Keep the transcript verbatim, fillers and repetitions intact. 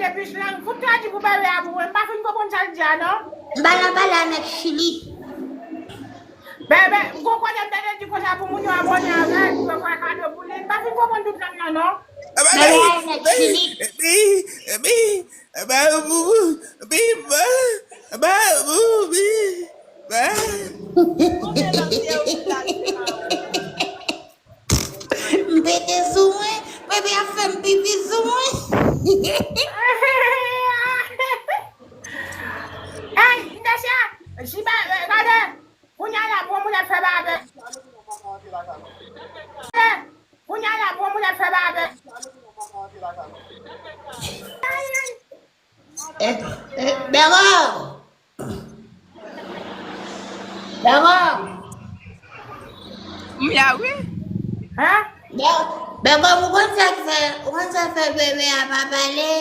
Epi, lang, fout tradi pou bebe a pou mwen. M pa fin konprann sa l di a, non. M pa nan pale a nèg Chili. Bebe, m gon kote m te di konsa pou moun yo abòne avè l, pou yo fè kado pou li. M pa fin konprann tout lang nan, non. Bebe a nèg Chili. Epi, epi, epi, epi, epi, epi, epi, epi, epi. M pete sou mwen, bebe ap fè m pipi sou mwen. Ey, Nèsya, si ba, gade, kounye a la, bon moun ap fè ba avè. Kounye a la, bon moun ap fè ba avè. Eh, eh, Bègò! Bègò! M la wi. Hein? Bè-, Bègò, ou konn sa k fè, ou konn sa k fè bebe a pa pale?